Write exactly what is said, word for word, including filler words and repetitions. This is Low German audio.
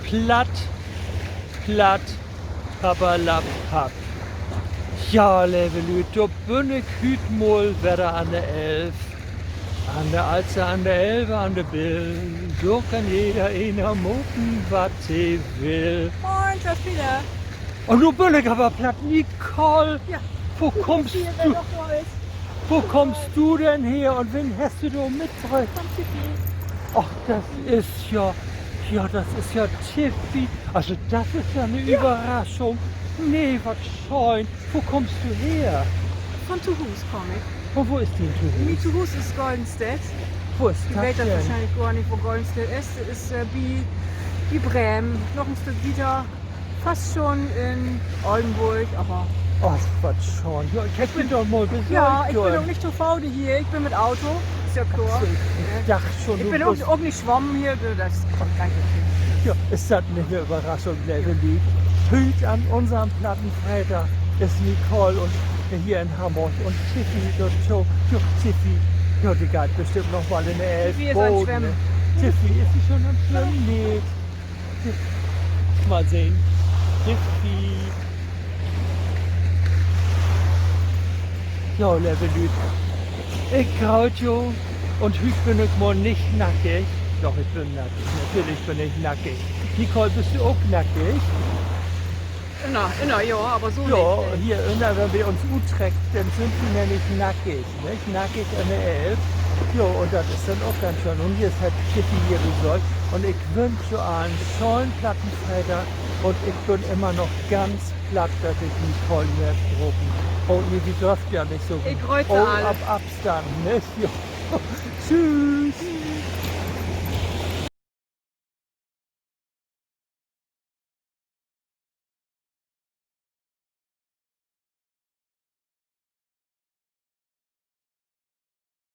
Platt, platt, pappalapapp. Ja, leve Lüüd, dor bün ik hüüt mal wedder an de Elv. An de Alster, an de Elv, an de Bill. Dor kann jeder een maken, wat he will. Moin, Klaus-Peter. Un nu bün ik aver platt, Nicole. Wo kummst du denn her un wen hest du dor mitbröcht? Och, dat is ja, ja, dat is ja Tiffy. Also, dat is ja 'ne Överraschung. Nee, wat schöön. Wo kummst du her? Von Tohuus kaam ik. Un wo is dien Tohuus? Mien Tohuus is Goldenstedt. Wo is dat denn? Ji weet dat wohrschienlich gor nich, wo Goldenstedt is. Dat is, äh, bi, bi Bremen, noch en Stück wieter. Fast schon in Ollenborg, aver Och, wat schöön. Ja, ik heff di doch mal besöcht. Ja, ik bün ok nich to Foot hier, ik bün mit Auto, is ja kloor. Ik dach schon, ik bün ok nich swamm hier, dat kann ik nich. Ja, is dat nich 'ne Överraschung, leve Lüüd? Hüüt an unsern Plattenfreedag is Nicole un hier in Hamborg un Tiffy dorto. Ja, Tiffy, ja, de geiht bestimmt noch mal in de Elv baden, ne? Tiffy, is se schon an't Swemmen? Nee. Mal sehn. Tiffy. Jo, leve Lüüd, ik gröt jo, un hüüt bün ik mal nich nackig. Doch, ik bün nackig. Natürlich bün ik nackig. Nicole, büst du ok nackig? Ünner, ünner, jo, aver so nich, ne. Hier ünner, wenn wi uns uttreckt, denn sünd wi nämlich nackig, nich? Nackig in de Elv. Jo, un dat is denn ok ganz schöön. Un hier is, hett Tiffy hier besöcht. Un ik wünsch jo allen schönen Plattenfreedag. Un ik bün immer noch ganz platt, dat ik Nicole hier heff drapen. Oh, nee, wi dröfft ja nich so. Op Afstand, nich? Jo. Tschüüs.